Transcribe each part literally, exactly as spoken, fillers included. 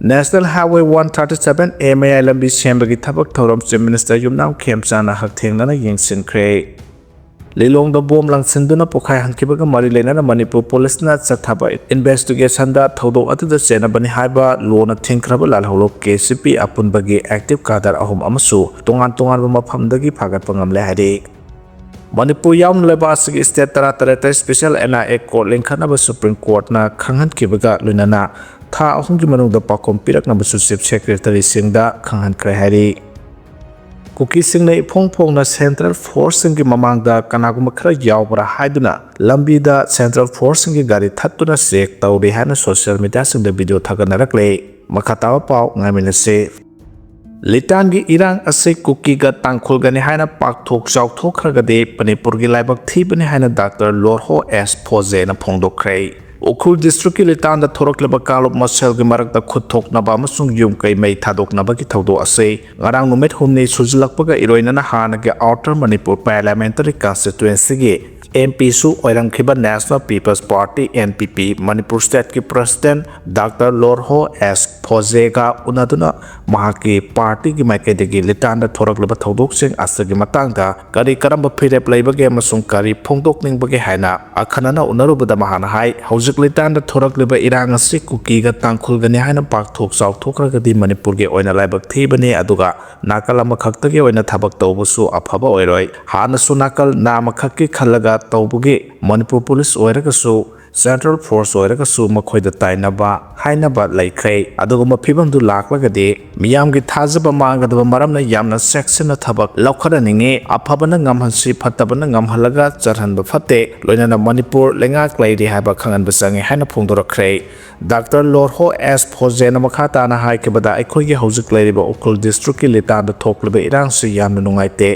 National Highway one thirty seven A ꯃꯌꯥꯏ ꯂꯝꯕꯤ ꯁꯦꯝꯕꯒꯤ ꯊꯕꯛ ꯊꯧꯔꯝ Chief Minister ꯌꯨꯝꯅꯥꯝ ꯈꯦꯝꯆꯥꯅ ꯍꯛꯊꯦꯡꯅꯅ ꯌꯦꯡꯁꯤꯟꯈ꯭ꯔꯦ꯫ ꯂꯤꯂꯣꯡꯗ ꯕꯣꯝ ꯂꯪꯁꯤꯟꯗꯨꯅ ꯄꯣꯈꯥꯏꯍꯟꯈꯤꯕꯒ ꯃꯔꯤ ꯂꯩꯅꯅ ꯃꯅꯤꯄꯨꯔ ꯄꯨꯂꯤꯁꯅ ꯆꯠꯊꯕ investigationꯗ ꯊꯧꯗꯣꯛ ꯑꯗꯨꯗ ꯆꯦꯟꯅꯕꯅꯤ ꯍꯥꯏꯕ ꯂꯣꯅ ꯊꯤꯡꯈ꯭ꯔꯕ ꯂꯥꯜꯍꯧꯂꯨꯞ KCP ꯑꯄꯨꯟꯕꯒꯤ active cadre ꯑꯍꯨꯝ ꯑꯃꯁꯨ ꯇꯣꯉꯥꯟ ꯇꯣꯉꯥꯟꯕ ꯃꯐꯝꯗꯒꯤ ꯐꯥꯒꯠꯄ ꯉꯝꯂꯦ ꯍꯥꯏꯔꯤ꯫ ꯃꯅꯤꯄꯨꯔ ꯌꯥꯎꯅ ꯂꯩꯕꯥꯛ ꯑꯁꯤꯒꯤ state ꯇꯔꯥꯇꯔꯦꯠꯇ special NIA court ꯂꯤꯡꯈꯠꯅꯕ Supreme Courtꯅ ꯈꯪꯍꯟꯈꯤꯕꯒ ꯂꯣꯏꯅꯅ ꯊꯥ ꯑꯍꯨꯝꯒꯤ ꯃꯅꯨꯡꯗ ꯄꯥꯎꯈꯨꯝ ꯄꯤꯔꯛꯅꯕꯁꯨ Chief Secretaryꯁꯤꯡꯗ ꯈꯪꯍꯟꯈ꯭ꯔꯦ ꯍꯥꯏꯔꯤ꯫ ꯀꯨꯀꯤꯁꯤꯡꯅ ꯏꯐꯣꯡ ꯐꯣꯡꯅ central forceꯁꯤꯡꯒꯤ ꯃꯃꯥꯡꯗ ꯀꯅꯥꯒꯨꯝꯕ ꯈꯔ ꯌꯥꯎꯕ꯭ꯔꯥ ꯍꯥꯏꯗꯨꯅ ꯂꯝꯕꯤꯗ central forceꯁꯤꯡꯒꯤ ꯒꯥꯔꯤ ꯊꯠꯇꯨꯅ check ꯇꯧꯔꯤ ꯍꯥꯏꯅ social mediaꯁꯤꯡꯗ video ꯊꯥꯒꯠꯅꯔꯛꯂꯦ꯫ ꯃꯈꯥ ꯇꯥꯕ ꯄꯥꯎ ꯉꯥꯏꯃꯤꯟꯅꯁꯤ꯫ ꯂꯤꯇꯥꯟꯒꯤ ꯏꯔꯥꯡ ꯑꯁꯤ ꯀꯨꯀꯤꯒ ꯇꯥꯡꯈꯨꯜꯒꯅꯤ ꯍꯥꯏꯅ ꯄꯥꯛꯊꯣꯛ ꯆꯥꯎꯊꯣꯛꯈ꯭ꯔꯒꯗꯤ ꯃꯅꯤꯄꯨꯔꯒꯤ ꯂꯥꯏꯕꯛ ꯊꯤꯕꯅꯤ ꯍꯥꯏꯅ Doctor ꯂꯣꯔꯍꯣ ꯑꯦꯁ ꯐꯣꯖꯦꯅ ꯐꯣꯡꯗꯣꯛꯈ꯭ꯔꯦ꯫ ꯎꯈ꯭ꯔꯨꯜ districtꯀꯤ ꯂꯤꯇꯥꯟꯗ ꯊꯣꯔꯛꯂꯤꯕ ꯀꯥꯡꯂꯨꯞ ꯃꯁꯦꯜꯒꯤ ꯃꯔꯛꯇ ꯈꯨꯠ ꯊꯣꯛꯅꯕ ꯑꯃꯁꯨꯡ ꯌꯨꯝ ꯀꯩ ꯃꯩ ꯊꯥꯗꯣꯛꯅꯕꯒꯤ ꯊꯧꯗꯣꯛ ꯑꯁꯤ ꯉꯔꯥꯡ ꯅꯨꯃꯤꯠ ꯍꯨꯝꯅꯤ ꯁꯨꯖꯤꯜꯂꯛꯄꯒ ꯏꯔꯣꯏꯅꯅ ꯍꯥꯟꯅꯒꯤ Outer Manipur Parliamentary Constituencyꯒꯤ MPꯁꯨ ꯑꯣꯏꯔꯝꯈꯤꯕ National People's Party, NPP, Manipur stateꯀꯤ president Doctor ꯂꯣꯔꯍꯣ ꯑꯦꯁ ꯐꯣꯖꯦꯒ ꯎꯅꯗꯨꯅ ꯃꯍꯥꯛꯀꯤ partyꯒꯤ ꯃꯥꯏꯀꯩꯗꯒꯤ ꯂꯤꯇꯥꯟꯗ ꯊꯣꯔꯛꯂꯤꯕ ꯊꯧꯗꯣꯛꯁꯤꯡ ꯑꯁꯤꯒꯤ ꯃꯇꯥꯡꯗ ꯀꯔꯤ ꯀꯔꯝꯕ ꯐꯤꯔꯦꯞ ꯂꯩꯕꯒꯦ ꯑꯃꯁꯨꯡ ꯀꯔꯤ ꯐꯣꯡꯗꯣꯛꯅꯤꯡꯕꯒꯦ ꯍꯥꯏꯅ ꯑꯈꯟꯅꯅ ꯎꯅꯔꯨꯕꯗ ꯃꯍꯥꯛꯅ ꯍꯥꯏ, ꯍꯧꯖꯤꯛ ꯂꯤꯇꯥꯟꯗ ꯊꯣꯔꯛꯂꯤꯕ ꯏꯔꯥꯡ ꯑꯁꯤ ꯀꯨꯀꯤꯒ ꯇꯥꯡꯈꯨꯜꯒꯅꯤ ꯍꯥꯏꯅ ꯄꯥꯛꯊꯣꯛ ꯆꯥꯎꯊꯣꯛꯈ꯭ꯔꯒꯗꯤ ꯃꯅꯤꯄꯨꯔꯒꯤ ꯑꯣꯏꯅ ꯂꯥꯏꯕꯛ ꯊꯤꯕꯅꯤ, ꯑꯗꯨꯒ ꯅꯥꯀꯜ ꯑꯃꯈꯛꯇꯒꯤ ꯑꯣꯏꯅ ꯊꯕꯛ ꯇꯧꯕꯁꯨ ꯑꯐꯕ ꯑꯣꯏꯔꯣꯏ꯫ ꯍꯥꯟꯅꯁꯨ ꯅꯥꯀꯜ ꯅꯥ ꯑꯃꯈꯛꯀꯤ ꯈꯜꯂꯒ ꯇꯧꯕꯒꯤ ꯃꯅꯤꯄꯨꯔ ꯄꯨꯂꯤꯁ ꯑꯣꯏꯔꯒꯁꯨ, central force ꯑꯣꯏꯔꯒꯁꯨ ꯃꯈꯣꯏꯗ ꯇꯥꯏꯅꯕ ꯍꯥꯏꯅꯕ ꯂꯩꯈ꯭ꯔꯦ꯫ ꯑꯗꯨꯒꯨꯝꯕ ꯐꯤꯕꯝꯗꯨ ꯂꯥꯛꯂꯒꯗꯤ ꯃꯤꯌꯥꯝꯒꯤ ꯊꯥꯖꯕ ꯃꯥꯡꯒꯗꯕ ꯃꯔꯝꯅ ꯌꯥꯝꯅ ꯆꯦꯛꯁꯤꯟꯅ ꯊꯕꯛ ꯂꯧꯈꯠꯍꯟꯅꯤꯡꯉꯤ꯫ ꯑꯐꯕꯅ ꯉꯝꯍꯟꯁꯤ, ꯐꯠꯇꯕꯅ ꯉꯝꯍꯜꯂꯒ ꯆꯠꯍꯟꯕ ꯐꯠꯇꯦ꯫ ꯂꯣꯏꯅꯅ ꯃꯅꯤꯄꯨꯔ ꯂꯩꯉꯥꯛ ꯂꯩꯔꯤ ꯍꯥꯏꯕ ꯈꯪꯍꯟꯕ ꯆꯪꯉꯤ ꯍꯥꯏꯅ ꯐꯣꯡꯗꯣꯔꯛꯈ꯭ꯔꯦ꯫ Doctor ꯂꯣꯔꯍꯣ ꯑꯦꯁ ꯐꯣꯖꯦꯅ ꯃꯈꯥ ꯇꯥꯅ ꯍꯥꯏꯈꯤꯕꯗ, ꯑꯩꯈꯣꯏꯒꯤ ꯍꯧꯖꯤꯛ ꯂꯩꯔꯤꯕ ꯎꯈ꯭ꯔꯨꯜ districtꯀꯤ ꯂꯤꯇꯥꯟꯗ ꯊꯣꯛꯂꯤꯕ ꯏꯔꯥꯡꯁꯤ ꯌꯥꯝꯅ ꯅꯨꯡꯉꯥꯏꯇꯦ꯫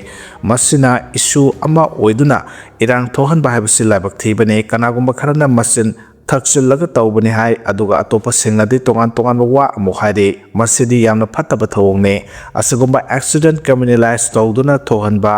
ꯃꯁꯤꯅ issue ꯑꯃ ꯑꯣꯏꯗꯨꯅ ꯏꯔꯥꯡ ꯊꯣꯛꯍꯟꯕ ꯍꯥꯏꯕꯁꯤ ꯂꯥꯏꯕꯛ ꯊꯤꯕꯅꯤ꯫ ꯀꯅꯥꯒꯨꯝꯕ ꯈꯔꯅ ꯃꯆꯤꯟ ꯊꯛꯆꯤꯜꯂꯒ ꯇꯧꯕꯅꯤ ꯍꯥꯏ, ꯑꯗꯨꯒ ꯑꯇꯣꯞꯄꯁꯤꯡꯅꯗꯤ ꯇꯣꯉꯥꯟ ꯇꯣꯉꯥꯟꯕ ꯋꯥ ꯑꯃꯨꯛ ꯍꯥꯏꯔꯤ꯫ ꯃꯁꯤꯗꯤ ꯌꯥꯝꯅ ꯐꯠꯇꯕ ꯊꯧꯑꯣꯡꯅꯤ꯫ ꯑꯁꯤꯒꯨꯝꯕ accident criminalize ꯇꯧꯗꯨꯅ ꯊꯣꯛꯍꯟꯕ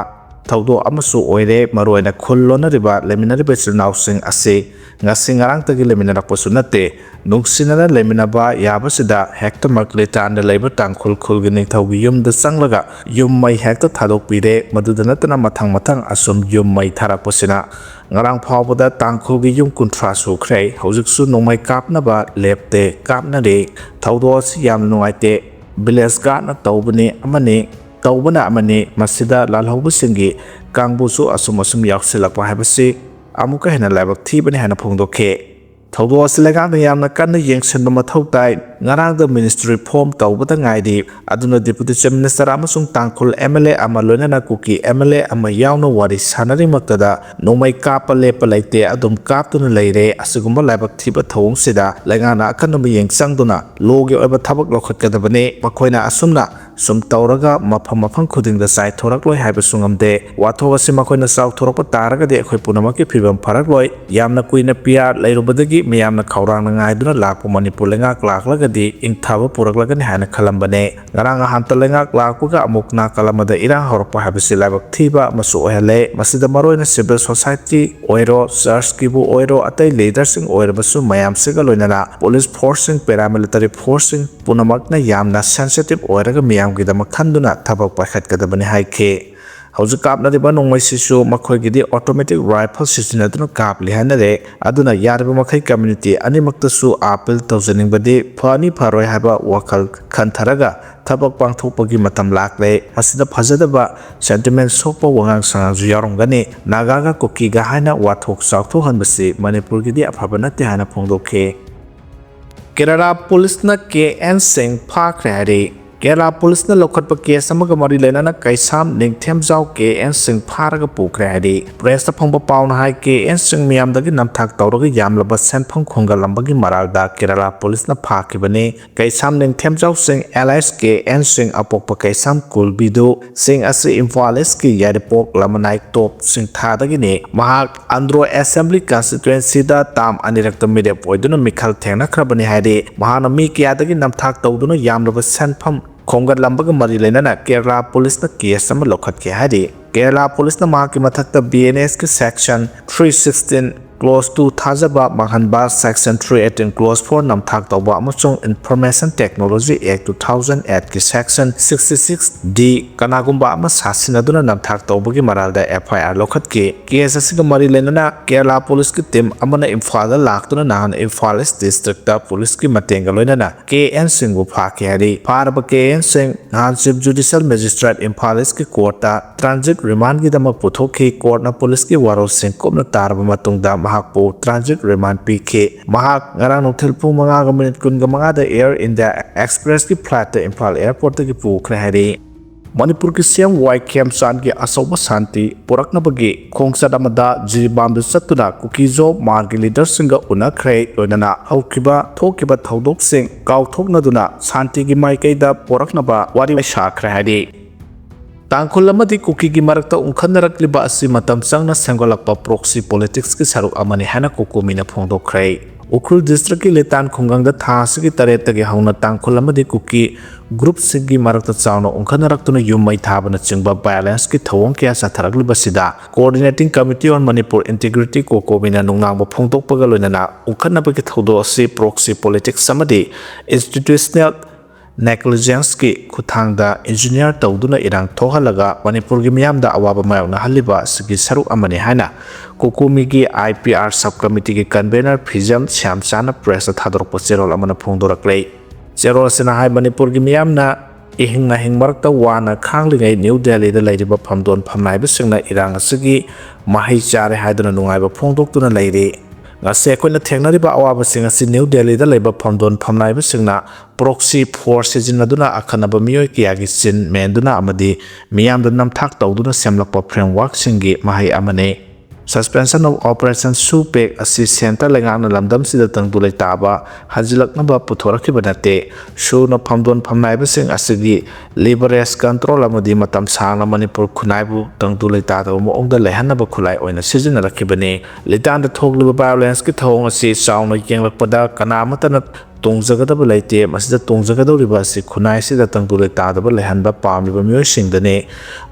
ꯊꯧꯗꯣꯛ ꯑꯃꯁꯨ ꯑꯣꯏꯔꯦ꯫ ꯃꯔꯨꯑꯣꯏꯅ ꯈꯨꯜ ꯂꯣꯟꯅꯔꯤꯕ, ꯂꯩꯃꯤꯟꯅꯔꯤꯕ ꯏꯆꯤꯜ ꯏꯅꯥꯎꯁꯤꯡ ꯑꯁꯤ ꯉꯁꯤ ꯉꯔꯥꯡꯇꯒꯤ ꯂꯩꯃꯤꯟꯅꯔꯛꯄꯁꯨ ꯅꯠꯇꯦ꯫ ꯅꯨꯡꯁꯤꯅꯅ ꯂꯩꯃꯤꯟꯅꯕ ꯌꯥꯕꯁꯤꯗ ꯍꯦꯛꯇꯃꯛ ꯂꯤꯇꯥꯟꯗ ꯂꯩꯕ ꯇꯥꯡꯈꯨꯜ ꯈꯨꯜꯒꯤ ꯅꯤꯡꯊꯧꯒꯤ ꯌꯨꯝꯗ ꯆꯪꯂꯒ ꯌꯨꯝ ꯃꯩ ꯍꯦꯛꯇ ꯊꯥꯗꯣꯛꯄꯤꯔꯦ꯫ ꯃꯗꯨꯗ ꯅꯠꯇꯅ ꯃꯊꯪ ꯃꯊꯪ ꯑꯁꯨꯝ ꯌꯨꯝ ꯃꯩ ꯊꯥꯔꯛꯄꯁꯤꯅ ꯉꯔꯥꯡ ꯐꯥꯎꯕꯗ ꯇꯥꯡꯈꯨꯜꯒꯤ ꯌꯨꯝ ꯀꯨꯟꯊ꯭ꯔꯥ ꯁꯨꯈ꯭ꯔꯦ꯫ ꯍꯧꯖꯤꯛꯁꯨ ꯅꯣꯡꯃꯩ ꯀꯥꯞꯅꯕ ꯂꯦꯞꯇꯦ, ꯀꯥꯞꯅꯔꯤ꯫ ꯊꯧꯗꯣꯛ ꯑꯁꯤ ꯌꯥꯝꯅ ꯅꯨꯡꯉꯥꯏꯇꯦ꯫ ꯚꯤꯂꯦꯖ ꯒꯥꯔꯗꯅ ꯇꯧꯕꯅꯤ ꯑꯃꯅꯤ, ꯇꯧꯕꯅ ꯑꯃꯅꯤ꯫ ꯃꯁꯤꯗ ꯂꯥꯜꯍꯧꯕꯁꯤꯡꯒꯤ ꯀꯥꯡꯕꯨꯁꯨ ꯑꯁꯨꯝ ꯑꯁꯨꯝ ꯌꯥꯎꯁꯤꯜꯂꯛꯄ ꯍꯥꯏꯕꯁꯤ ꯑꯃꯨꯛꯀ ꯍꯦꯟꯅ ꯂꯥꯏꯕꯛ ꯊꯤꯕꯅꯤ ꯍꯥꯏꯅ ꯐꯣꯡꯗꯣꯛꯈꯤ꯫ ꯊꯧꯗꯣꯛ ꯑꯁꯤ ꯂꯩꯉꯥꯛꯅ ꯌꯥꯝꯅ ꯀꯟꯅ ꯌꯦꯡꯁꯤꯟꯕ ꯃꯊꯧ ꯇꯥꯏ꯫ ꯉꯔꯥꯡꯗ ꯃꯤꯅꯤꯁꯇ꯭ꯔꯤ ꯐꯣꯝ ꯇꯧꯕꯗ ꯉꯥꯏꯔꯤ꯫ ꯑꯗꯨꯅ ꯗꯤꯄꯨꯇꯤ ꯆꯤꯐ ꯃꯤꯅꯤꯁꯇꯔ ꯑꯃꯁꯨꯡ ꯇꯥꯡꯈꯨꯜ ꯑꯦꯝ ꯑꯦꯜ ꯑꯦ ꯑꯃ ꯂꯣꯏꯅꯅ ꯀꯨꯀꯤ ꯑꯦꯝ ꯑꯦꯜ ꯑꯦ ꯑꯃ ꯌꯥꯎꯅ ꯋꯥꯔꯤ ꯁꯥꯟꯅꯔꯤꯃꯛꯇꯗ ꯅꯣꯡꯃꯩ ꯀꯥꯞꯄ ꯂꯦꯞꯄ ꯂꯩꯇꯦ, ꯑꯗꯨꯝ ꯀꯥꯞꯇꯨꯅ ꯂꯩꯔꯦ꯫ ꯑꯁꯤꯒꯨꯝꯕ ꯂꯥꯏꯕꯛ ꯊꯤꯕ ꯊꯧꯑꯣꯡꯁꯤꯗ ꯂꯩꯉꯥꯛꯅ ꯑꯀꯟꯕ ꯃꯤꯠꯌꯦꯡ ꯆꯪꯗꯨꯅ ꯂꯣꯒꯤ ꯑꯣꯏꯕ ꯊꯕꯛ ꯂꯧꯈꯠꯀꯗꯕꯅꯤ꯫ ꯃꯈꯣꯏꯅ ꯑꯁꯨꯝꯅ ꯁꯨꯝ ꯇꯧꯔꯒ ꯃꯐꯝ ꯃꯐꯝ ꯈꯨꯗꯤꯡꯗ ꯆꯥꯏꯊꯣꯔꯛꯂꯣꯏ ꯍꯥꯏꯕꯁꯨ ꯉꯝꯗꯦ꯫ ꯋꯥꯊꯣꯛ ꯑꯁꯤ ꯃꯈꯣꯏꯅ ꯆꯥꯎꯊꯣꯔꯛꯄ ꯇꯥꯔꯒꯗꯤ ꯑꯩꯈꯣꯏ ꯄꯨꯝꯅꯃꯛꯀꯤ ꯐꯤꯕꯝ ꯐꯔꯛꯂꯣꯏ꯫ ꯌꯥꯝꯅ ꯀꯨꯏꯅ ꯄꯤ ꯑꯥꯔ ꯂꯩꯔꯨꯕꯗꯒꯤ ꯃꯤꯌꯥꯝꯅ ꯈꯧꯔꯥꯡꯅ ꯉꯥꯏꯗꯨꯅ ꯂꯥꯛꯄ ꯃꯅꯤꯄꯨꯔ ꯂꯩꯉꯥꯛ ꯂꯥꯛꯂꯒꯗꯤ ꯏꯪꯊꯕ ꯄꯨꯔꯛꯂꯒꯅꯤ ꯍꯥꯏꯅ ꯈꯜꯂꯝꯕꯅꯦ꯫ ꯉꯔꯥꯡ ꯅꯍꯥꯟꯇ ꯂꯩꯉꯥꯛ ꯂꯥꯛꯄꯒ ꯑꯃꯨꯛ ꯅꯥꯀꯜ ꯑꯃꯗ ꯏꯔꯥꯡ ꯍꯧꯔꯛꯄ ꯍꯥꯏꯕꯁꯤ ꯂꯥꯏꯕꯛ ꯊꯤꯕ ꯑꯃꯁꯨ ꯑꯣꯏꯍꯜꯂꯦ꯫ ꯃꯁꯤꯗ ꯃꯔꯨꯑꯣꯏꯅ ꯁꯤꯚꯤꯜ ꯁꯣꯁꯥꯏꯇꯤ ꯑꯣꯏꯔꯣ, ꯆꯔꯆꯀꯤꯕꯨ ꯑꯣꯏꯔꯣ, ꯑꯇꯩ ꯂꯤꯗꯔꯁꯤꯡ ꯑꯣꯏꯔꯕꯁꯨ ꯃꯌꯥꯝꯁꯤꯒ ꯂꯣꯏꯅꯅ ꯄꯨꯂꯤꯁ ꯐꯣꯔꯁꯁꯤꯡ, ꯄꯦꯔꯥꯃꯤꯂꯤꯇꯔꯤ ꯐꯣꯔꯁꯁꯤꯡ ꯄꯨꯝꯅꯃꯛꯅ ꯌꯥꯝꯅ ꯁꯦꯟꯁꯤꯇꯤꯚ ꯑꯣꯏꯔꯒ ꯃꯤꯌꯥꯝꯒꯤꯗꯃꯛ ꯈꯟꯗꯨꯅ ꯊꯕꯛ ꯄꯥꯏꯈꯠꯀꯗꯕꯅꯤ ꯍꯥꯏꯈꯤ꯫ ꯍꯧꯖꯤꯛ ꯀꯥꯞꯅꯔꯤꯕ ꯅꯣꯡꯃꯩꯁꯤꯁꯨ ꯃꯈꯣꯏꯒꯤꯗꯤ ꯑꯣꯇꯣꯃꯦꯇꯤꯛ ꯔꯥꯏꯐꯜ ꯁꯤꯖꯤꯟꯅꯗꯨꯅ ꯀꯥꯞꯂꯤ ꯍꯥꯏꯅꯔꯦ꯫ ꯑꯗꯨꯅ ꯌꯥꯔꯤꯕ ꯃꯈꯩ ꯀꯝꯃ꯭ꯌꯨꯅꯤꯇꯤ ꯑꯅꯤꯃꯛꯇꯁꯨ ꯑꯥꯄꯤꯜ ꯇꯧꯖꯅꯤꯡꯕꯗꯤ ꯐꯅꯤ ꯐꯔꯣꯏ ꯍꯥꯏꯕ ꯋꯥꯈꯜ ꯈꯟꯊꯔꯒ ꯊꯕꯛ ꯄꯥꯡꯊꯣꯛꯄꯒꯤ ꯃꯇꯝ ꯂꯥꯛꯂꯦ꯫ ꯃꯁꯤꯗ ꯐꯖꯗꯕ ꯁꯦꯟꯇꯤꯃꯦꯟ ꯁꯣꯛꯄ ꯋꯥꯉꯥꯡ ꯁꯉꯥꯡꯁꯨ ꯌꯥꯎꯔꯝꯒꯅꯤ꯫ ꯅꯥꯒꯥꯒ ꯀꯨꯀꯤꯒ ꯍꯥꯏꯅ ꯋꯥꯊꯣꯛ ꯆꯥꯎꯊꯣꯛꯍꯟꯕꯁꯤ ꯃꯅꯤꯄꯨꯔꯒꯤꯗꯤ ꯑꯐꯕ ꯅꯠꯇꯦ ꯍꯥꯏꯅ ꯐꯣꯡꯗꯣꯛꯈꯤ꯫ ꯀꯦꯔꯂꯥ ꯄꯨꯂꯤꯁꯅ ꯀꯦ ꯑꯦꯟ ꯁꯤꯡ ꯐꯥꯈ꯭ꯔꯦ ꯍꯥꯏꯔꯤ꯫ ꯀꯦꯔꯂꯥ ꯄꯨꯂꯤꯁꯅ ꯂꯧꯈꯠꯄ ꯀꯦꯁ ꯑꯃꯒ ꯃꯔꯤ ꯂꯩꯅꯅ ꯀꯩꯁꯥꯝ ꯅꯤꯡꯊꯦꯝꯖꯥꯎ ꯀꯦ ꯑꯦꯟ ꯁꯤꯡ ꯐꯥꯔꯒ ꯄꯨꯈ꯭ꯔꯦ ꯍꯥꯏꯔꯤ꯫ ꯄ꯭ꯔꯦꯁꯇ ꯐꯪꯕ ꯄꯥꯎꯅ ꯍꯥꯏ, ꯀꯦ ꯑꯦꯟ ꯁꯤꯡ ꯃꯤꯌꯥꯝꯗꯒꯤ ꯅꯝꯊꯥꯛ ꯇꯧꯔꯒ ꯌꯥꯝꯂꯕ ꯁꯦꯟꯐꯝ ꯈꯣꯝꯒꯠꯂꯝꯕꯒꯤ ꯃꯔꯥꯜꯗ ꯀꯦꯔꯂꯥ ꯄꯨꯂꯤꯁꯅ ꯐꯥꯈꯤꯕꯅꯤ꯫ ꯀꯩꯁꯥꯝ ꯅꯤꯡꯊꯦꯝꯖꯥꯎ ꯁꯤꯡ alias ꯀꯦ ꯑꯦꯟ ꯁꯤꯡ, ꯑꯄꯣꯛꯄ ꯀꯩꯁꯥꯝ ꯀꯨꯜꯕꯤꯗꯨ ꯁꯤꯡ ꯑꯁꯤ ꯏꯝꯐꯥꯜ ꯏꯁꯀꯤ ꯌꯥꯏꯔꯤꯄꯣꯛ ꯂꯃꯅꯥꯏ ꯇꯣꯞ ꯁꯤꯡꯊꯥꯗꯒꯤꯅꯤ꯫ ꯃꯍꯥꯛ ꯑꯟꯗ꯭ꯔꯣ ꯑꯦꯁꯦꯝꯕ꯭ꯂꯤ ꯀꯟꯁꯇꯤꯇ꯭ꯋꯦꯟꯁꯤꯗ ꯇꯥꯝ ꯑꯅꯤꯔꯛꯇ ꯃꯤꯔꯦꯞ ꯑꯣꯏꯗꯨꯅ ꯃꯤꯈꯜ ꯊꯦꯡꯅꯈ꯭ꯔꯕꯅꯤ ꯍꯥꯏꯔꯤ꯫ ꯃꯍꯥꯛꯅ ꯃꯤ ꯀꯌꯥꯗꯒꯤ ꯅꯝꯊꯥꯛ ꯇꯧꯗꯨꯅ ꯌꯥꯝꯂꯕ ꯁꯦꯟꯐꯝ ꯈꯣꯝꯒꯠꯂꯝꯕꯒ ꯃꯔꯤ ꯂꯩꯅꯅ ꯀꯦꯔꯂꯥ ꯄꯨꯂꯤꯁꯅ ꯀꯦꯁ ꯑꯃ ꯂꯧꯈꯠꯈꯤ ꯍꯥꯏꯔꯤ꯫ ꯀꯦꯔꯂꯥ ꯄꯨꯂꯤꯁꯅ ꯃꯍꯥꯛꯀꯤ ꯃꯊꯛꯇ B N S ꯀꯤ Section three sixteen Clause two ꯊꯥꯖꯕ ꯃꯥꯡꯍꯟꯕ, Section three eighteen Clause four ꯅꯝꯊꯥꯛ ꯇꯧꯕ ꯑꯃꯁꯨꯡ Information Technology Act two thousand eight ꯀꯤ Section sixty six D ꯀꯅꯥꯒꯨꯝꯕ ꯑꯃ ꯁꯥꯁꯤꯟꯅꯗꯨꯅ ꯅꯝꯊꯥꯛ ꯇꯧꯕꯒꯤ ꯃꯔꯥꯜꯗ F I R ꯂꯧꯈꯠꯈꯤ꯫ ꯀꯦꯁ ꯑꯁꯤꯒ ꯃꯔꯤ ꯂꯩꯅꯅ ꯀꯦꯔꯂꯥ ꯄꯨꯂꯤꯁꯀꯤ ꯇꯤꯝ ꯑꯃꯅ ꯏꯝꯐꯥꯜꯗ ꯂꯥꯛꯇꯨꯅ ꯅꯍꯥꯟ ꯏꯝꯐꯥꯜ ꯏꯁ ꯗꯤꯁꯇ꯭ꯔꯤꯛꯇ ꯄꯨꯂꯤꯁꯀꯤ ꯃꯇꯦꯡꯒ ꯂꯣꯏꯅꯅ K N ꯁꯤꯡꯕꯨ ꯐꯥꯈꯤ ꯍꯥꯏꯔꯤ꯫ ꯐꯥꯔꯕ K N ꯁꯤꯡ ꯅꯍꯥꯟ Chief Judicial Magistrate ꯏꯝꯐꯥꯜ ꯏꯁꯀꯤ ꯀꯣꯔꯠꯇ ꯇ꯭ꯔꯥꯟꯖꯤꯠ ꯔꯤꯃꯥꯟꯒꯤꯗꯃꯛ ꯄꯨꯊꯣꯛꯈꯤ꯫ ꯀꯣꯔꯠꯅ ꯄꯨꯂꯤꯁꯀꯤ ꯋꯥꯔꯣꯜꯁꯤꯡ ꯀꯨꯞꯅ ꯇꯥꯔꯕ ꯃꯇꯨꯡꯗ ꯃꯍꯥꯛꯄꯨ ꯇ꯭ꯔꯥꯟꯖꯤꯠ ꯔꯤꯃꯥꯟ ꯄꯤꯈꯤ꯫ ꯃꯍꯥꯛ ꯉꯔꯥꯡ ꯅꯨꯡꯊꯤꯜ ꯄꯨꯡ ꯃꯉꯥꯒ ꯃꯤꯅꯤꯠ ꯀꯨꯟꯒ ꯃꯉꯥꯗ Air India Expressꯀꯤ flightꯇ ꯏꯝꯐꯥꯜ airportꯇꯒꯤ ꯄꯨꯈ꯭ꯔꯦ ꯍꯥꯏꯔꯤ꯫ ꯃꯅꯤꯄꯨꯔꯒꯤ C M Y ꯈꯦꯝꯆꯥꯟꯒꯤ ꯑꯆꯧꯕ ꯁꯥꯟꯇꯤ ꯄꯨꯔꯛꯅꯕꯒꯤ ꯈꯣꯡꯆꯠ ꯑꯃꯗ ꯖꯤꯔꯤꯕꯥꯝꯗ ꯆꯠꯇꯨꯅ ꯀꯨꯀꯤꯖꯣ ꯃꯥꯔꯒꯤ ꯂꯤꯗꯔꯁꯤꯡꯒ ꯎꯅꯈ꯭ꯔꯦ꯫ ꯂꯣꯏꯅꯅ ꯍꯧꯈꯤꯕ ꯊꯣꯛꯈꯤꯕ ꯊꯧꯗꯣꯛꯁꯤꯡ ꯀꯥꯎꯊꯣꯛꯅꯗꯨꯅ ꯁꯥꯟꯇꯤꯒꯤ ꯃꯥꯏꯀꯩꯗ ꯄꯨꯔꯛꯅꯕ ꯋꯥꯔꯤ ꯁꯥꯈ꯭ꯔꯦ ꯍꯥꯏꯔꯤ꯫ ꯇꯥꯡꯈꯨꯜ ꯑꯃꯗꯤ ꯀꯨꯀꯤꯒꯤ ꯃꯔꯛꯇ ꯎꯪꯈꯠꯅꯔꯛꯂꯤꯕ ꯑꯁꯤ ꯃꯇꯝ ꯆꯪꯅ ꯁꯦꯝꯒꯠꯂꯛꯄ proxy politicsꯀꯤ ꯁꯔꯨꯛ ꯑꯃꯅꯤ ꯍꯥꯏꯅ ꯀꯣꯀꯣꯃꯤꯅ ꯐꯣꯡꯗꯣꯛꯈ꯭ꯔꯦ꯫ ꯎꯈ꯭ꯔꯨꯜ districtꯀꯤ ꯂꯤꯇꯥꯟ ꯈꯨꯡꯒꯪꯗ ꯊꯥ ꯑꯁꯤꯒꯤ ꯇꯔꯦꯠꯇꯒꯤ ꯍꯧꯅ ꯇꯥꯡꯈꯨꯜ ꯑꯃꯗꯤ ꯀꯨꯀꯤ groupꯁꯤꯡꯒꯤ ꯃꯔꯛꯇ ꯆꯥꯎꯅ ꯎꯪꯈꯠꯅꯔꯛꯇꯨꯅ ꯌꯨꯝ ꯃꯩ ꯊꯥꯕꯅꯆꯤꯡꯕ violenceꯀꯤ ꯊꯧꯑꯣꯡ ꯀꯌꯥ ꯆꯠꯊꯔꯛꯂꯤꯕꯁꯤꯗ Coordinating Committee on Manipur Integrity ꯀꯣꯀꯣꯃꯤꯅ ꯅꯨꯡꯅꯥꯡꯕ ꯐꯣꯡꯗꯣꯛꯄꯒ ꯂꯣꯏꯅꯅ ꯎꯪꯈꯠꯅꯕꯒꯤ ꯊꯧꯗꯣꯛ ꯑꯁꯤ proxy politics ꯑꯃꯗꯤ institutional negligenceꯀꯤ ꯈꯨꯠꯊꯥꯡꯗ engineer ꯇꯧꯗꯨꯅ ꯏꯔꯥꯡ ꯊꯣꯛꯍꯜꯂꯒ ꯃꯅꯤꯄꯨꯔꯒꯤ ꯃꯤꯌꯥꯝꯗ ꯑꯋꯥꯕ ꯃꯥꯌꯣꯛꯅꯍꯜꯂꯤꯕ ꯑꯁꯤꯒꯤ ꯁꯔꯨꯛ ꯑꯃꯅꯤ ꯍꯥꯏꯅ ꯀꯣꯀꯣꯃꯤꯒꯤ I P R sub committeeꯒꯤ convener ꯐꯤꯖꯝ ꯁ꯭ꯌꯥꯝꯆꯥꯅ pressꯇ ꯊꯥꯗꯣꯔꯛꯄ ꯆꯦꯔꯣꯜ ꯑꯃꯅ ꯐꯣꯡꯗꯣꯔꯛꯂꯦ꯫ ꯆꯦꯔꯣꯜ ꯑꯁꯤꯅ ꯍꯥꯏ, ꯃꯅꯤꯄꯨꯔꯒꯤ ꯃꯤꯌꯥꯝꯅ ꯏꯍꯤꯡ ꯅꯥꯍꯤꯡ ꯃꯔꯛꯇ ꯋꯥꯅ ꯈꯥꯡꯂꯤꯉꯩ ꯅ꯭ꯌꯨ ꯗꯦꯜꯂꯤꯗ ꯂꯩꯔꯤꯕ ꯐꯝꯗꯣꯟ ꯐꯝꯅꯥꯏꯕꯁꯤꯡꯅ ꯏꯔꯥꯡ ꯑꯁꯤꯒꯤ ꯃꯍꯩ ꯆꯥꯔꯦ ꯍꯥꯏꯗꯨꯅ ꯅꯨꯡꯉꯥꯏꯕ ꯐꯣꯡꯗꯣꯛꯇꯨꯅ ꯂꯩꯔꯤ꯫ ꯉꯁꯤ ꯑꯩꯈꯣꯏꯅ ꯊꯦꯡꯅꯔꯤꯕ ꯑꯋꯥꯕꯁꯤꯡ ꯑꯁꯤ ꯅ꯭ꯌꯨ ꯗꯦꯜꯂꯤꯗ ꯂꯩꯕ ꯐꯝꯗꯣꯟ ꯐꯝꯅꯥꯏꯕꯁꯤꯡꯅ proxy force ꯁꯤꯖꯤꯟꯅꯗꯨꯅ ꯑꯈꯟꯅꯕ ꯃꯤꯑꯣꯏ ꯀꯌꯥꯒꯤ ꯆꯤꯟ ꯃꯦꯟꯗꯨꯅ ꯑꯃꯗꯤ ꯃꯤꯌꯥꯝꯗ ꯅꯝꯊꯥꯛ ꯇꯧꯗꯨꯅ ꯁꯦꯝꯂꯛꯄ frameworkꯁꯤꯡꯒꯤ ꯃꯍꯩ ꯑꯃꯅꯤ꯫ Suspension of Operation SHU PACT ꯑꯁꯤ centre ꯂꯩꯉꯥꯛꯅ ꯂꯝꯗꯝꯁꯤꯗ ꯇꯪꯗꯨ ꯂꯩꯇꯥꯕ ꯍꯟꯖꯤꯜꯂꯛꯅꯕ ꯄꯨꯊꯣꯔꯛꯈꯤꯕ ꯅꯠꯇꯦ꯫ ꯁꯨꯅ ꯐꯝꯗꯣꯟ ꯐꯝꯅꯥꯏꯕꯁꯤꯡ ꯑꯁꯤꯒꯤ leverage control ꯑꯃꯗꯤ ꯃꯇꯝ ꯁꯥꯡꯅ ꯃꯅꯤꯄꯨꯔ ꯈꯨꯟꯅꯥꯏꯕꯨ ꯇꯪꯗꯨ ꯂꯩꯇꯥꯗꯕ ꯃꯑꯣꯡꯗ ꯂꯩꯍꯟꯅꯕ ꯈꯨꯠꯂꯥꯏ ꯑꯣꯏꯅ ꯁꯤꯖꯤꯟꯅꯔꯛꯈꯤꯕꯅꯤ꯫ ꯂꯤꯇꯥꯟꯗ ꯊꯣꯛꯂꯤꯕ violenceꯀꯤ ꯊꯧꯑꯣꯡ ꯑꯁꯤ ꯆꯥꯎꯅ ꯌꯦꯡꯂꯛꯄꯗ ꯀꯅꯥ ꯑꯃꯠꯇꯅ ꯇꯣꯡꯖꯒꯗꯕ ꯂꯩꯇꯦ꯫ ꯃꯁꯤꯗ ꯇꯣꯡꯖꯒꯗꯧꯔꯤꯕ ꯑꯁꯤ ꯈꯨꯟꯅꯥꯏꯁꯤꯗ ꯇꯪꯗꯨ ꯂꯩꯇꯥꯗꯕ ꯂꯩꯍꯟꯕ ꯄꯥꯝꯂꯤꯕ ꯃꯤꯑꯣꯏꯁꯤꯡꯗꯅꯤ꯫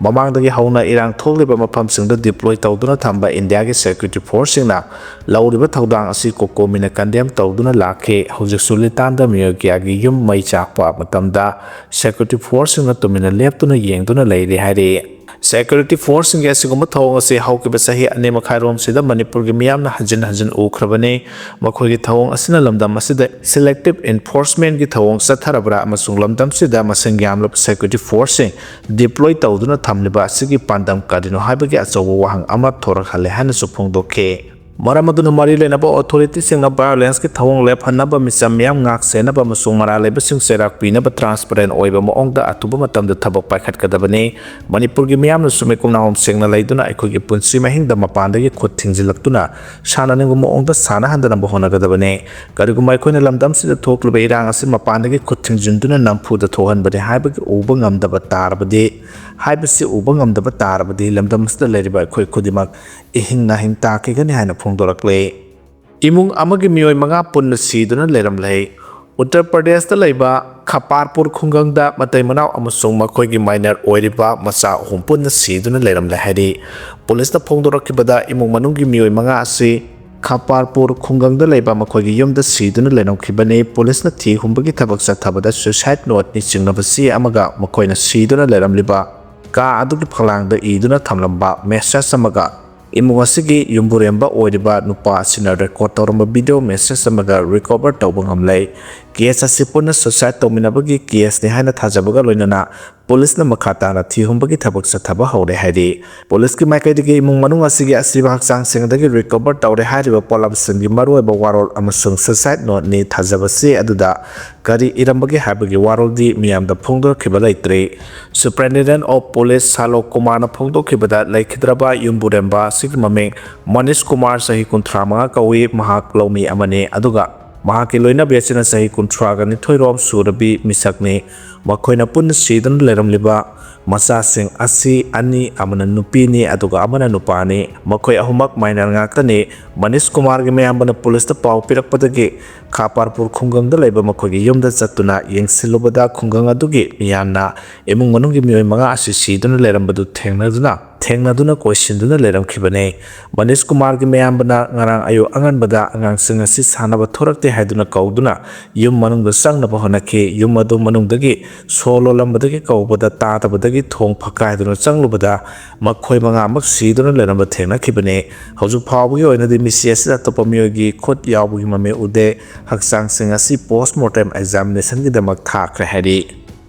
ꯃꯃꯥꯡꯗꯒꯤ ꯍꯧꯅ ꯏꯔꯥꯡ ꯊꯣꯛꯂꯤꯕ ꯃꯐꯝꯁꯤꯡꯗ deploy ꯇꯧꯗꯨꯅ ꯊꯝꯕ ꯏꯟꯗꯤꯌꯥꯒꯤ security forceꯁꯤꯡꯅ ꯂꯧꯔꯤꯕ ꯊꯧꯗꯥꯡ ꯑꯁꯤ ꯀꯣꯀꯣꯃꯤꯅ condemn ꯇꯧꯗꯨꯅ ꯂꯥꯛꯈꯤ꯫ ꯍꯧꯖꯤꯛꯁꯨ ꯂꯤꯇꯥꯟꯗ ꯃꯤꯑꯣꯏ ꯀꯌꯥꯒꯤ ꯌꯨꯝ ꯃꯩ ꯆꯥꯛꯄ ꯃꯇꯝꯗ security forceꯁꯤꯡꯅ ꯇꯨꯃꯤꯟꯅ ꯂꯦꯞꯇꯨꯅ ꯌꯦꯡꯗꯨꯅ ꯂꯩꯔꯤ ꯍꯥꯏꯔꯤ꯫ Security forceꯁꯤꯡꯒꯤ ꯑꯁꯤꯒꯨꯝꯕ ꯊꯧꯑꯣꯡ ꯑꯁꯤ ꯍꯧꯈꯤꯕ ꯆꯍꯤ ꯑꯅꯤ ꯃꯈꯥꯏꯔꯣꯝꯁꯤꯗ ꯃꯅꯤꯄꯨꯔꯒꯤ ꯃꯤꯌꯥꯝꯅ ꯍꯟꯖꯤꯟ ꯍꯟꯖꯤꯟ ꯎꯈ꯭ꯔꯕꯅꯤ꯫ ꯃꯈꯣꯏꯒꯤ ꯊꯧꯑꯣꯡ ꯑꯁꯤꯅ ꯂꯝꯗꯝ ꯑꯁꯤꯗ selective enforcementꯀꯤ ꯊꯧꯑꯣꯡ ꯆꯠꯊꯔꯕ꯭ꯔꯥ ꯑꯃꯁꯨꯡ ꯂꯝꯗꯝꯁꯤꯗ ꯃꯁꯤꯡ ꯌꯥꯝꯂꯕ security forceꯁꯤꯡ deploy ꯇꯧꯗꯨꯅ ꯊꯝꯂꯤꯕ ꯑꯁꯤꯒꯤ ꯄꯥꯟꯗꯝ ꯀꯔꯤꯅꯣ ꯍꯥꯏꯕꯒꯤ ꯑꯆꯧꯕ ꯋꯥꯍꯪ ꯑꯃ ꯊꯣꯔꯛꯍꯜꯂꯦ ꯍꯥꯏꯅꯁꯨ ꯐꯣꯡꯗꯣꯛꯈꯤ꯫ ꯃꯔꯝ ꯑꯗꯨꯅ ꯃꯔꯤ ꯂꯩꯅꯕ authorityꯁꯤꯡꯅ violenceꯀꯤ ꯊꯧꯑꯣꯡ ꯂꯦꯞꯍꯟꯅꯕ, ꯃꯤꯆꯝ ꯃꯤꯌꯥꯝ ꯉꯥꯛ ꯁꯦꯟꯅꯕ ꯑꯃꯁꯨꯡ ꯃꯔꯥꯜ ꯂꯩꯕꯁꯤꯡ ꯆꯩꯔꯥꯛ ꯄꯤꯅꯕ transparent ꯑꯣꯏꯕ ꯃꯑꯣꯡꯗ ꯑꯊꯨꯕ ꯃꯇꯝꯗ ꯊꯕꯛ ꯄꯥꯏꯈꯠꯀꯗꯕꯅꯤ꯫ ꯃꯅꯤꯄꯨꯔꯒꯤ ꯃꯤꯌꯥꯝꯅꯁꯨ ꯃꯤꯀꯨꯞ ꯅꯥꯍꯣꯝ ꯁꯦꯡꯅ ꯂꯩꯗꯨꯅ ꯑꯩꯈꯣꯏꯒꯤ ꯄꯨꯟꯁꯤ ꯃꯍꯤꯡꯗ ꯃꯄꯥꯟꯗꯒꯤ ꯈꯨꯠ ꯊꯤꯡꯖꯤꯜꯂꯛꯇꯨꯅ ꯁꯥꯟꯅꯅꯤꯡꯕ ꯃꯑꯣꯡꯗ ꯁꯥꯟꯅꯍꯟꯗꯅꯕ ꯍꯣꯠꯅꯒꯗꯕꯅꯤ꯫ ꯀꯔꯤꯒꯨꯝꯕ ꯑꯩꯈꯣꯏꯅ ꯂꯝꯗꯝꯁꯤꯗ ꯊꯣꯛꯂꯤꯕ ꯏꯔꯥꯡ ꯑꯁꯤ ꯃꯄꯥꯟꯗꯒꯤ ꯈꯨꯠ ꯊꯤꯡꯖꯤꯟꯗꯨꯅ ꯅꯝꯐꯨꯗ ꯊꯣꯛꯍꯟꯕꯅꯤ ꯍꯥꯏꯕꯒꯤ ꯎꯕ ꯉꯝꯗꯕ ꯇꯥꯔꯕꯗꯤ, ꯍꯥꯏꯕꯁꯤ ꯎꯕ ꯉꯝꯗꯕ ꯇꯥꯔꯕꯗꯤ, ꯂꯝꯗꯝ ꯑꯁꯤꯗ ꯂꯩꯔꯤꯕ ꯑꯩꯈꯣꯏ ꯈꯨꯗꯤꯡꯃꯛ ꯏꯍꯤꯡ ꯅꯥꯍꯤꯡ ꯇꯥꯈꯤꯒꯅꯤ ꯍꯥꯏꯅ ꯐꯣꯡꯗꯣꯔꯛꯂꯤ꯫ ꯏꯃꯨꯡ ꯑꯃꯒꯤ ꯃꯤꯑꯣꯏ ꯃꯉꯥ ꯄꯨꯟꯅ ꯁꯤꯗꯨꯅ ꯂꯩꯔꯝꯂꯦ꯫ ꯎꯠꯇꯔ ꯄ꯭ꯔꯗꯦꯁꯇ ꯂꯩꯕ ꯈꯄꯥꯔꯄꯨꯔ ꯈꯨꯡꯒꯪꯗ ꯃꯇꯩ ꯃꯅꯥꯎ ꯑꯃꯁꯨꯡ ꯃꯈꯣꯏꯒꯤ minor ꯑꯣꯏꯔꯤꯕ ꯃꯆꯥ ꯑꯍꯨꯝ ꯄꯨꯟꯅ ꯁꯤꯗꯨꯅ ꯂꯩꯔꯝꯂꯦ ꯍꯥꯏꯔꯤ꯫ ꯄꯨꯂꯤꯁꯅ ꯐꯣꯡꯗꯣꯔꯛꯈꯤꯕꯗ, ꯏꯃꯨꯡ ꯃꯅꯨꯡꯒꯤ ꯃꯤꯑꯣꯏ ꯃꯉꯥ ꯑꯁꯤ ꯈꯄꯥꯔꯄꯨꯔ ꯈꯨꯡꯒꯪꯗ ꯂꯩꯕ ꯃꯈꯣꯏꯒꯤ ꯌꯨꯝꯗ ꯁꯤꯗꯨꯅ ꯂꯩꯔꯝꯈꯤꯕꯅꯤ꯫ ꯄꯨꯂꯤꯁꯅ ꯊꯤ ꯍꯨꯝꯕꯒꯤ ꯊꯕꯛ ꯆꯠꯊꯕꯗ suicide noteꯅꯤ ꯆꯤꯡꯅꯕ ꯆꯦ ꯑꯃꯒ ꯃꯈꯣꯏꯅ ꯁꯤꯗꯨꯅ ꯂꯩꯔꯝꯂꯤꯕ ꯀꯥ ꯑꯗꯨꯒꯤ ꯐꯛꯂꯥꯡꯗ ꯏꯗꯨꯅ ꯊꯝꯂꯝꯕ message ꯑꯃꯒ ꯏꯃꯨꯡ ꯑꯁꯤꯒꯤ ꯌꯨꯝꯕꯨꯔꯦꯝꯕ ꯑꯣꯏꯔꯤꯕ ꯅꯨꯄꯥ ꯑꯁꯤꯅ record ꯇꯧꯔꯝꯕ video message ꯑꯃꯒ recover ꯇꯧꯕ ꯉꯝꯂꯦ꯫ Case ꯑꯁꯤ ꯄꯨꯟꯅ suicide ꯇꯧꯃꯤꯟꯅꯕꯒꯤ caseꯅꯤ ꯍꯥꯏꯅ ꯊꯥꯖꯕꯒ ꯂꯣꯏꯅꯅ ꯄꯨꯂꯤꯁꯅ ꯃꯈꯥ ꯇꯥꯅ ꯊꯤ ꯍꯨꯝꯕꯒꯤ ꯊꯕꯛ ꯆꯠꯊꯕ ꯍꯧꯔꯦ ꯍꯥꯏꯔꯤ꯫ ꯄꯨꯂꯤꯁꯀꯤ ꯃꯥꯏꯀꯩꯗꯒꯤ ꯏꯃꯨꯡ ꯃꯅꯨꯡ ꯑꯁꯤꯒꯤ ꯑꯁꯤꯕ ꯍꯛꯆꯥꯡꯁꯤꯡꯗꯒꯤ recover ꯇꯧꯔꯦ ꯍꯥꯏꯔꯤꯕ ꯄꯣꯠꯂꯝꯁꯤꯡꯒꯤ ꯃꯔꯨꯑꯣꯏꯕ ꯋꯥꯔꯣꯜ ꯑꯃꯁꯨꯡ suicide noteꯅꯤ ꯊꯥꯖꯕ ꯆꯦ ꯑꯗꯨꯗ ꯀꯔꯤ ꯏꯔꯝꯕꯒꯦ ꯍꯥꯏꯕꯒꯤ ꯋꯥꯔꯣꯜꯗꯤ ꯃꯤꯌꯥꯝꯗ ꯐꯣꯡꯗꯣꯔꯛꯈꯤꯕ ꯂꯩꯇ꯭ꯔꯤ꯫ Superintendent of Police ꯁꯥꯂꯣꯛ ꯀꯨꯃꯥꯔꯅ ꯐꯣꯡꯗꯣꯛꯈꯤꯕꯗ, ꯂꯩꯈꯤꯗ꯭ꯔꯕ ꯌꯨꯝꯕꯨꯔꯦꯝꯕ ꯑꯁꯤꯒꯤ ꯃꯃꯤꯡ ꯃꯅꯤꯁ ꯀꯨꯃꯥꯔ, ꯆꯍꯤ ꯀꯨꯟꯊ꯭ꯔꯥ ꯃꯉꯥ ꯀꯧꯏ꯫ ꯃꯍꯥꯛ ꯂꯧꯃꯤ ꯑꯃꯅꯤ, ꯑꯗꯨꯒ ꯃꯍꯥꯛꯀꯤ ꯂꯣꯏꯅꯕꯤ ꯑꯁꯤꯅ ꯆꯍꯤ ꯀꯨꯟꯊ꯭ꯔꯥꯒ ꯅꯤꯊꯣꯏꯔꯣꯝ ꯁꯨꯔꯕꯤ ꯃꯤꯁꯛꯅꯤ꯫ ꯃꯈꯣꯏꯅ ꯄꯨꯟꯅ ꯁꯤꯗꯨꯅ ꯂꯩꯔꯝꯂꯤꯕ ꯃꯆꯥꯁꯤꯡ ꯑꯁꯤ ꯑꯅꯤ, ꯑꯃꯅ ꯅꯨꯄꯤꯅꯤ ꯑꯗꯨꯒ ꯑꯃꯅ ꯅꯨꯄꯥꯅꯤ꯫ ꯃꯈꯣꯏ ꯑꯍꯨꯝꯃꯛ minor ꯉꯥꯛꯇꯅꯤ꯫ ꯃꯅꯤꯁ ꯀꯨꯃꯥꯔꯒꯤ ꯃꯌꯥꯝꯕꯅ ꯄꯨꯂꯤꯁꯇ ꯄꯥꯎ ꯄꯤꯔꯛꯄꯗꯒꯤ ꯈꯥꯄꯥꯔꯄꯨꯔ ꯈꯨꯡꯒꯪꯗ ꯂꯩꯕ ꯃꯈꯣꯏꯒꯤ ꯌꯨꯝꯗ ꯆꯠꯇꯨꯅ ꯌꯦꯡꯁꯤꯜꯂꯨꯕꯗ, ꯈꯨꯡꯒꯪ ꯑꯗꯨꯒꯤ ꯃꯤꯌꯥꯝꯅ ꯏꯃꯨꯡ ꯃꯅꯨꯡꯒꯤ ꯃꯤꯑꯣꯏ ꯃꯉꯥ ꯑꯁꯤ ꯁꯤꯗꯨꯅ ꯂꯩꯔꯝꯕꯗꯨ ꯊꯦꯡꯅꯗꯨꯅ, ꯊꯦꯡꯅꯗꯨꯅ ꯀꯣꯏꯁꯤꯟꯗꯨꯅ ꯂꯩꯔꯝꯈꯤꯕꯅꯤ꯫ ꯃꯅꯤꯁ ꯀꯨꯃꯥꯔꯒꯤ ꯃꯌꯥꯝꯕꯅ ꯉꯔꯥꯡ ꯑꯌꯨꯛ ꯑꯉꯟꯕꯗ ꯑꯉꯥꯡꯁꯤꯡ ꯑꯁꯤ ꯁꯥꯟꯅꯕ ꯊꯣꯔꯛꯇꯦ ꯍꯥꯏꯗꯨꯅ ꯀꯧꯗꯨꯅ ꯌꯨꯝ ꯃꯅꯨꯡꯗ ꯆꯪꯅꯕ ꯍꯣꯠꯅꯈꯤ꯫ ꯌꯨꯝ ꯑꯗꯨ ꯃꯅꯨꯡꯗꯒꯤ ꯁꯣ ꯂꯣꯜꯂꯝꯕꯗꯒꯤ ꯀꯧꯕꯗ ꯇꯥꯗꯕꯗꯒꯤ ꯊꯣꯡ ꯐꯛꯀꯥꯏꯗꯨꯅ ꯆꯪꯂꯨꯕꯗ ꯃꯈꯣꯏ ꯃꯉꯥꯃꯛ ꯁꯤꯗꯨꯅ ꯂꯩꯔꯝꯕ ꯊꯦꯡꯅꯈꯤꯕꯅꯤ꯫ ꯍꯧꯖꯤꯛ ꯐꯥꯎꯕꯒꯤ ꯑꯣꯏꯅꯗꯤ ꯃꯤꯁꯤ ꯑꯁꯤꯗ ꯑꯇꯣꯞꯄ ꯃꯤꯑꯣꯏꯒꯤ ꯈꯨꯠ ꯌꯥꯎꯕꯒꯤ ꯃꯃꯤ ꯎꯗꯦ꯫ ꯍꯛꯆꯥꯡꯁꯤꯡ ꯑꯁꯤ post mortem examination ꯒꯤꯗꯃꯛ ꯊꯥꯈ꯭ꯔꯦ ꯍꯥꯏꯔꯤ꯫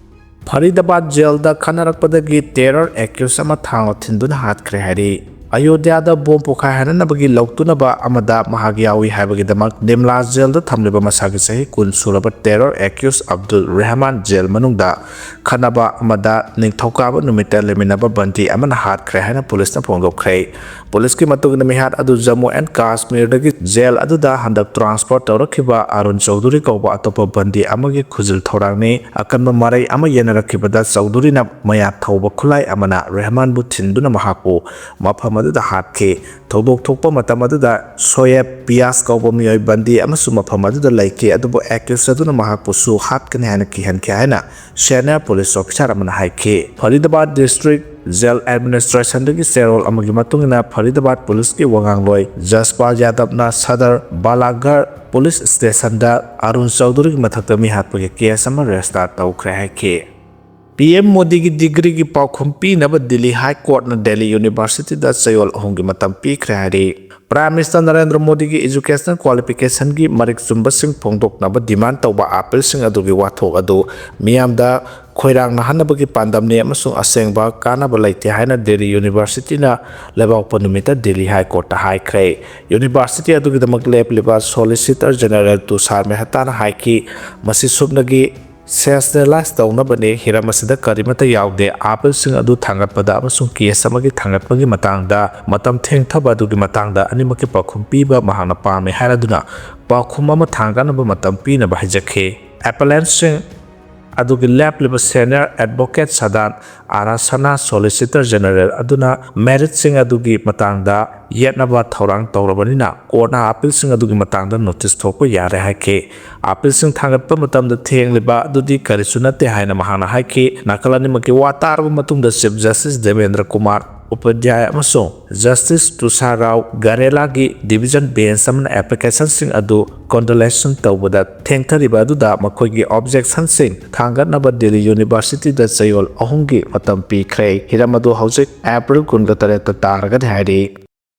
ꯐꯔꯤꯗꯥꯕꯥꯗ ꯖꯦꯜꯗ ꯈꯠꯅꯔꯛꯄꯗꯒꯤ terror accused ꯑꯃ ꯊꯥꯡꯅ ꯊꯤꯟꯗꯨꯅ ꯍꯥꯠꯈ꯭ꯔꯦ ꯍꯥꯏꯔꯤ꯫ ꯑꯌꯣꯙ꯭ꯌꯥꯗ ꯕꯣꯝ ꯄꯣꯈꯥꯏꯍꯟꯅꯅꯕꯒꯤ ꯂꯧꯇꯨꯅꯕ ꯑꯃꯗ ꯃꯍꯥꯛ ꯌꯥꯎꯏ ꯍꯥꯏꯕꯒꯤꯗꯃꯛ ꯅꯤꯝꯂꯥ ꯖꯦꯜꯗ ꯊꯝꯂꯤꯕ ꯃꯁꯥꯒꯤ ꯆꯍꯤ ꯀꯨꯟ ꯁꯨꯔꯕ terror accused Abdul Rehman gel ꯃꯅꯨꯡꯗ ꯈꯠꯅꯕ ꯑꯃꯗ ꯅꯤꯡꯊꯧꯀꯥꯕ ꯅꯨꯃꯤꯠꯇ ꯂꯩꯃꯤꯟꯅꯕ ꯕꯟꯗꯤ ꯑꯃꯅ ꯍꯥꯠꯈ꯭ꯔꯦ ꯍꯥꯏꯅ ꯄꯨꯂꯤꯁꯅ ꯐꯣꯡꯗꯣꯛꯈ꯭ꯔꯦ꯫ ꯄꯨꯂꯤꯁꯀꯤ ꯃꯇꯨꯡ ꯏꯟꯅ ꯃꯤꯍꯥꯠ ꯑꯗꯨ ꯖꯝꯃꯨ ꯑꯦꯟ ꯀꯥꯁꯃꯤꯔꯗꯒꯤ ꯖꯦꯜ ꯑꯗꯨꯗ ꯍꯟꯗꯛ transfer ꯇꯧꯔꯛꯈꯤꯕ ꯑꯔꯨꯟ ꯆꯧꯙꯨꯔꯤ ꯀꯧꯕ ꯑꯇꯣꯞꯄ ꯕꯟꯗꯤ ꯑꯃꯒꯤ ꯈꯨꯖꯤꯜ ꯊꯧꯔꯥꯡꯅꯤ꯫ ꯑꯀꯟꯕ ꯃꯔꯩ ꯑꯃ ꯌꯦꯟꯅꯔꯛꯈꯤꯕꯗ ꯆꯧꯙꯨꯔꯤꯅ ꯃꯌꯥ ꯊꯧꯕ ꯈꯨꯠꯂꯥꯏ ꯑꯃꯅ ꯔꯦꯍꯃꯥꯟꯕꯨ ꯊꯤꯟꯗꯨꯅ ꯃꯍꯥꯛꯄꯨ ꯃꯐꯝ ꯑꯗꯨꯗ ꯍꯥꯠꯈꯤ꯫ ꯊꯧꯗꯣꯛ ꯊꯣꯛꯄ ꯃꯇꯝ ꯑꯗꯨꯗ ꯁꯣꯌꯦꯕ ꯄꯤꯌꯥꯁ ꯀꯧꯕ ꯃꯤꯑꯣꯏ ꯕꯟꯗꯤ ꯑꯃꯁꯨ ꯃꯐꯝ ꯑꯗꯨꯗ ꯂꯩꯈꯤ, ꯑꯗꯨꯕꯨ accused ꯑꯗꯨꯅ ꯃꯍꯥꯛꯄꯨꯁꯨ ꯍꯥꯠꯀꯅꯤ ꯍꯥꯏꯅ ꯀꯤꯍꯟꯈꯤ ꯍꯥꯏꯅ senior police officer ꯑꯃꯅ ꯍꯥꯏꯈꯤ꯫ ꯐꯔꯤꯗꯥꯕꯥꯗ district jail administration ꯗꯒꯤ ꯆꯦꯔꯣꯜ ꯑꯃꯒꯤ ꯃꯇꯨꯡ ꯏꯟꯅ ꯐꯔꯤꯗꯥꯕꯥꯗ ꯄꯨꯂꯤꯁꯀꯤ ꯋꯥꯉꯥꯡꯂꯣꯏ ꯖꯁꯄꯥꯜ ꯌꯥꯗꯕꯅ ꯁꯗꯔ ꯕꯥꯂꯥꯒꯔ ꯄꯨꯂꯤꯁ ꯁ꯭ꯇꯦꯁꯟꯗ ꯑꯔꯨꯟ ꯆꯧꯙꯨꯔꯤꯒꯤ ꯃꯊꯛꯇ ꯃꯤꯍꯥꯠꯄꯒꯤ ꯀꯦꯁ ꯑꯃ register ꯇꯧꯈ꯭ꯔꯦ ꯍꯥꯏꯈꯤ꯫ ꯄꯤ ꯑꯦꯝ ꯃꯣꯗꯤꯒꯤ ꯗꯤꯒ꯭ꯔꯤꯒꯤ ꯄꯥꯎꯈꯨꯝ ꯄꯤꯅꯕ ꯗꯤꯜꯂꯤ ꯍꯥꯏ ꯀꯣꯔꯠꯅ ꯗꯦꯜꯂꯤ ꯌꯨꯅꯤꯚꯔꯁꯤꯇꯤꯗ ꯆꯌꯣꯜ ꯑꯍꯨꯝꯒꯤ ꯃꯇꯝ ꯄꯤꯈ꯭ꯔꯦ ꯍꯥꯏꯔꯤ꯫ Prime Minister ꯅꯔꯦꯟꯗ꯭ꯔ ꯃꯣꯗꯤꯒꯤ educational qualification ꯒꯤ ꯃꯔꯤꯛ ꯆꯨꯝꯕꯁꯤꯡ ꯐꯣꯡꯗꯣꯛꯅꯕ demand ꯇꯧꯕ appeal ꯁꯤꯡ ꯑꯗꯨꯒꯤ ꯋꯥꯊꯣꯛ ꯑꯗꯨ ꯃꯤꯌꯥꯝꯗ ꯈꯣꯏꯔꯥꯡꯅꯍꯟꯅꯕꯒꯤ ꯄꯥꯟꯗꯝꯅꯤ ꯑꯃꯁꯨꯡ ꯑꯁꯦꯡꯕ ꯀꯥꯟꯅꯕ ꯂꯩꯇꯦ ꯍꯥꯏꯅ ꯗꯦꯜꯂꯤ ꯌꯨꯅꯤꯚꯔꯁꯤꯇꯤꯅ ꯂꯩꯕꯥꯛꯄꯣꯛꯄ ꯅꯨꯃꯤꯠꯇ ꯗꯦꯜꯂꯤ ꯍꯥꯏ ꯀꯣꯔꯠꯇ ꯍꯥꯏꯈ꯭ꯔꯦ꯫ ꯌꯨꯅꯤꯚꯔꯁꯤꯇꯤ ꯑꯗꯨꯒꯤꯗꯃꯛ ꯂꯦꯞꯂꯤꯕ Solicitor General ꯇꯨꯁꯥꯔ ꯃꯦꯍꯇꯥꯅ ꯍꯥꯏꯈꯤ, ꯃꯁꯤ ꯁꯨꯞꯅꯒꯤ ꯁꯦꯟꯁꯦꯂꯥꯏꯁ ꯇꯧꯅꯕꯅꯤ꯫ ꯍꯤꯔꯝ ꯑꯁꯤꯗ ꯀꯔꯤꯃꯠꯇ ꯌꯥꯎꯗꯦ꯫ ꯑꯥꯄꯤꯜꯁꯤꯡ ꯑꯗꯨ ꯊꯥꯡꯒꯠꯄꯗ ꯑꯃꯁꯨꯡ ꯀꯦꯁ ꯑꯃꯒꯤ ꯊꯥꯡꯒꯠꯄꯒꯤ ꯃꯇꯥꯡꯗ ꯃꯇꯝ ꯊꯦꯡꯊꯕ ꯑꯗꯨꯒꯤ ꯃꯇꯥꯡꯗ ꯑꯅꯤꯃꯛꯀꯤ ꯄꯥꯎꯈꯨꯝ ꯄꯤꯕ ꯃꯍꯥꯛꯅ ꯄꯥꯝꯃꯤ ꯍꯥꯏꯔꯗꯨꯅ ꯄꯥꯎꯈꯨꯝ ꯑꯃ ꯊꯥꯡꯒꯠꯅꯕ ꯃꯇꯝ ꯄꯤꯅꯕ ꯍꯥꯏꯖꯈꯤ꯫ ꯑꯦꯄꯦꯂꯦꯟꯁꯤꯡ ꯑꯗꯨꯒꯤ ꯂꯦꯞꯂꯤꯕ ꯁꯦꯅꯤꯌꯔ ꯑꯦꯗꯚꯣꯀꯦꯠ ꯁꯗꯥꯟ ꯑꯥꯔꯥꯁꯅꯥ, ꯁꯣꯂꯤꯁꯤꯇꯔ ꯖꯦꯅꯔꯦꯜ ꯑꯗꯨꯅ ꯃꯦꯔꯤꯠꯁꯤꯡ ꯑꯗꯨꯒꯤ ꯃꯇꯥꯡꯗ ꯌꯦꯠꯅꯕ ꯊꯧꯔꯥꯡ ꯇꯧꯔꯕꯅꯤꯅ ꯀꯣꯔꯠꯅ ꯑꯥꯄꯤꯜꯁꯤꯡ ꯑꯗꯨꯒꯤ ꯃꯇꯥꯡꯗ ꯅꯣꯇꯤꯁ ꯊꯣꯛꯄ ꯌꯥꯔꯦ ꯍꯥꯏꯈꯤ꯫ ꯑꯥꯄꯤꯜꯁꯤꯡ ꯊꯥꯡꯒꯠꯄ ꯃꯇꯝꯗ ꯊꯦꯡꯂꯤꯕ ꯑꯗꯨꯗꯤ ꯀꯔꯤꯁꯨ ꯅꯠꯇꯦ ꯍꯥꯏꯅ ꯃꯍꯥꯛꯅ ꯍꯥꯏꯈꯤ꯫ ꯅꯥꯀꯜ ꯑꯅꯤꯃꯛꯀꯤ ꯋꯥ ꯇꯥꯔꯕ ꯃꯇꯨꯡꯗ ꯆꯤꯐ ꯖꯁꯇꯤꯁ ꯗꯦꯕꯦꯟꯗ꯭ꯔ ꯀꯨꯃꯥꯔ ꯎꯄꯥꯙ꯭ꯌꯥꯌ ꯑꯃꯁꯨꯡ ꯖꯁꯇꯤꯁ ꯇꯨꯁꯥꯔ ꯔꯥꯎ ꯒꯔꯦꯂꯥꯒꯤ ꯗꯤꯚꯤꯖꯟ ꯕꯦꯟꯆ ꯑꯃꯅ ꯑꯦꯄ꯭ꯂꯤꯀꯦꯁꯟꯁꯤꯡ ꯑꯗꯨ ꯀꯣꯟꯗꯣꯂꯦꯁꯟ ꯇꯧꯕꯗ ꯊꯦꯡꯊꯔꯤꯕ ꯑꯗꯨꯗ ꯃꯈꯣꯏꯒꯤ ꯑꯣꯕꯖꯦꯛꯁꯟꯁꯤꯡ ꯊꯥꯡꯒꯠꯅꯕ ꯗꯤꯜꯂꯤ ꯌꯨꯅꯤꯚꯔꯁꯤꯇꯤꯗ ꯆꯌꯣꯜ ꯑꯍꯨꯝꯒꯤ ꯃꯇꯝ ꯄꯤꯈ꯭ꯔꯦ꯫ ꯍꯤꯔꯝ ꯑꯗꯨ ꯍꯧꯖꯤꯛ ꯑꯦꯄ꯭ꯔꯤꯜ ꯀꯨꯟꯒ ꯇꯔꯦꯠꯇ ꯇꯥꯔꯒꯅꯤ ꯍꯥꯏꯔꯤ꯫